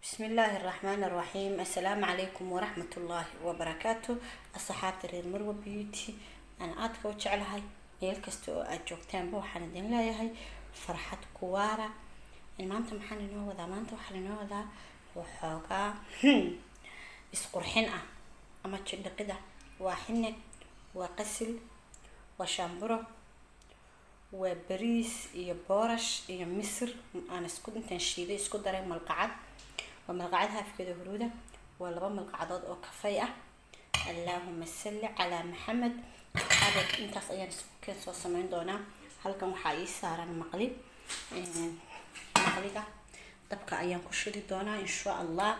Bismillaahi Raxmaani Raxiim. Assalaamu calaykum waraxmatullaahi wabarakaatu. Asxaabta reer Marwa Beauty aan aadka u jeclahay, meel kasta oo aad joogtaanba waxaan idin leeyahay farxad kuwaara. Maanta maxaan inoo wadaa? Maanta waxaan inoo wadaa waxoogaa isqurxin ah ama jidhaqida. Waa xine, waa qasil, waa shaamburo, waa bariis iyo boorash iyo misir aan isku intaan shiiday isku daray. Malqacad, waa malqacad haafkeeda huruuda, waa 2 malqacadood oo kafay ah. Allaahuma salli calaa Maxamed. Abad intaas ayaan isku keen soo sameyn doonaa. Halkan waxaa ii saaran maqli. Maqliga dabka ayaan ku shidi doonaa, insha Allah.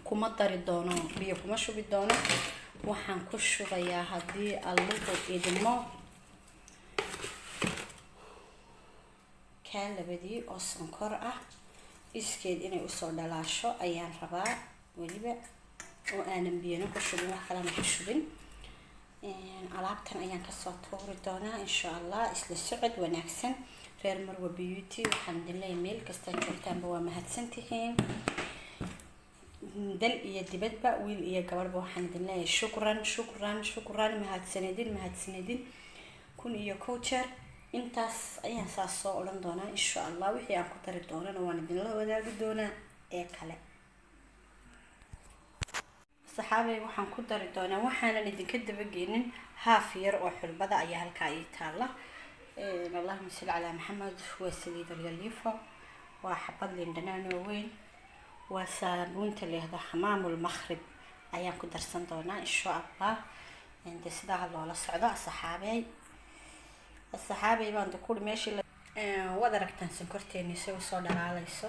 Kuma dari doono biyo, kuma shubi doono. Waxaan ku shubayaa, haddii Alluhu idmo, kaa labadii oo sonkor ah. Iskeed inay usoo dhalaasho ayaan rabaa, weliba oo aanan biyana ku shubin, wax kalena ku shubin. Alaabtan ayaan kasoo tuuri doonaa, insha Allah. Isla socod wanaagsan, reer Marwa Beauty. Waxaan idin leeyahay meel kastaa joogtaanba waa mahadsantihiin, dal iyo dibadba, wiil iyo gabadhba. Waxaan idin leeyahay shukran, shukran, shukran, mahadsanidin, mahadsanidin 1001 jeer. Intaas ayaan saas soo odhan doonaa, insha Allah. Wixii aan ku dari doonana waan idinla wadaagi doonaa ee kale. Saxaabey, waxaan ku dari doonaa, waxaanan idinka dabageenin, haaf yar oo xulbada ayaa halkaa ii taala. Allahuma salli calaa Maxamed. Waa saliid olyaliifo, waa xabad liin dhanaan oo weyn, waa saabuunta leehdo Xamaamul Maqrib ayaan ku darsan doonaa, insha Allah. De sidaa loola socdo, asxaabey. Asxaabey, baan kuri meeshii waad aragtaan sonkorteeni say usoo dhalaalayso.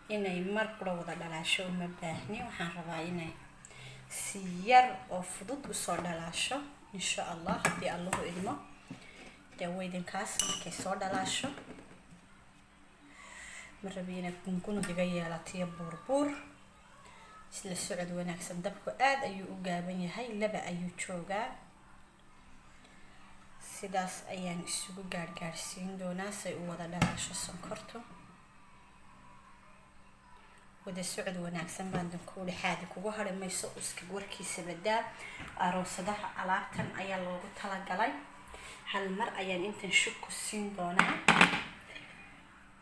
Inay mar qura wada dhalaasho uma baahni. Waxaan rabaa inay si yar oo fudud usoo dhalaasho, insha Allah, haddii Allahu idmo. Dee weydinkaas markay soo dhalaasho, ma rabi inay gungunud iga yeelatiyo buurbuur. Isla socod wanaagsan. Dabku aada ayuu u gaaban yahay, laba ayuu joogaa. Sidaas ayaan isugu gaargaarsiin doonaa say u wada dhalaasho sonkortu. Wada socod wanaagsan baan dankuuli. Xaadi kugu hari mayso uska warkiisa badaa. Aroosadaha alaabtan ayaa loogu talagalay. Hal mar ayaan intan shub ku siin doonaa,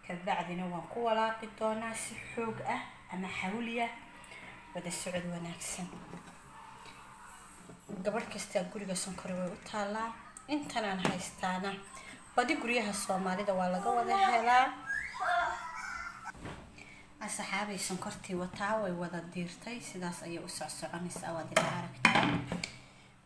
kabacdina waan ku walaaqi doonaa si xoog ah ama xawliya. Wada socod wanaagsan. Gabadh kastaa guriga sonkori way u taalaa. Intanaan haystaana badi guryaha Soomaalida waa laga wada helaa. Asxaabay, sonkortii wataa way wada diirtay, sidaas ayay u socsoconaysaa, waad ila aragtaa.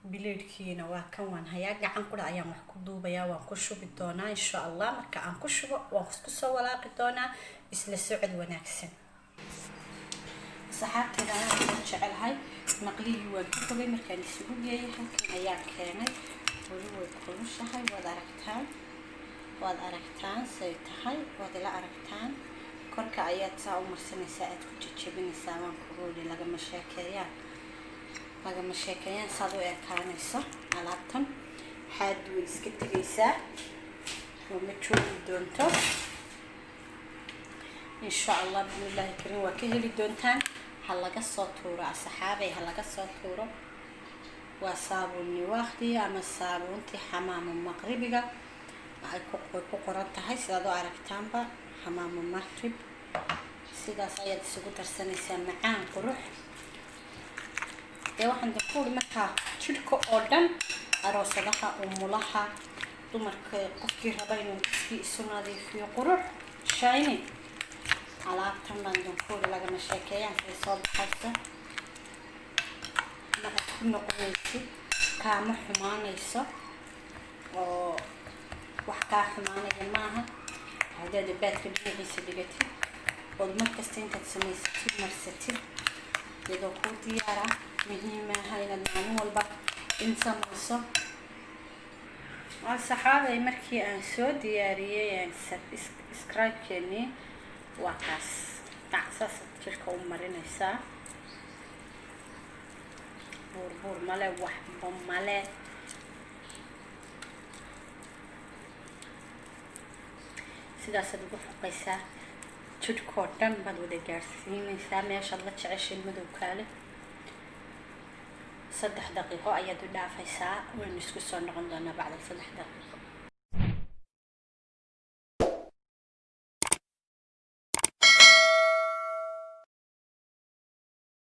Bileedhkiina waa kan, waan hayaa. Gacan qura ayaan wax ku duubayaa. Waan ku shubi doonaa, insha Allah. Marka aan ku shubo waan isku soo walaaqi doonaa. Isla socod wanaagsan, saxaabteeda anaa jecelahay. Maqlihii waan ka fogay markaan isugu geeyay, halkan ayaan keenay. Weli way kulushahay, waad aragtaan, waad aragtaan say tahay, waad ila aragtaan. Korka ayaad saa u marsanaysaa, aad ku jejebinaysaa. Waan kugooli, lagama sheekeeyaan, lagama sheekeeyaan saad u ekaanayso. Alaabtan xaadi way iska tegaysaa oo ma joogi doonto, insha Allah, bismillaahi karim. Waa ka heli doontaan. Ha laga soo tuuro, asxaabay, ha laga soo tuuro. Waa saabuun niwaaqdii ama saabuuntii Xamaamu Maqribiga ay ku qoran tahay, sidaad u aragtaanba, Xamaamu Maqrib. Sidaas ayaad isugu darsanaysaa, macaan qurux. Dee waxaan dakuuri markaa jidhka oo dhan, aroosadaha, umulaha, dumarka, qofkii raba inuu iskii isu nadiifiyo, qurux shiny. Alaabtan baan dankuuri, lagama sheekeeyaan say soo baxayso. Ma aad ku noqonaysid, kaama xumaanayso oo wax kaa xumaanaya maaha. Haddaad baadka dhinaciisa dhigatid ood markasta intaad samaysatid marsatid, iyadoo kuu diyaara. Muhiim maaha inaad maalin walba in samayso. Saxaabay, markii aan soo diyaariyey scrubkeenii, waa kaas. Gacsaas jirka u marinaysaa, buurbuur male, waxba male. Sidaasaad ugu xoqaysaa. Jidhkoo dhan baad wada gaadhsiinaysaa meeshaad la jeceshay madowkaale. 3 daqiiqo ayaad u dhaafaysaa. Waynu isku soo noqon doonaa bacda 3 daqiiqo.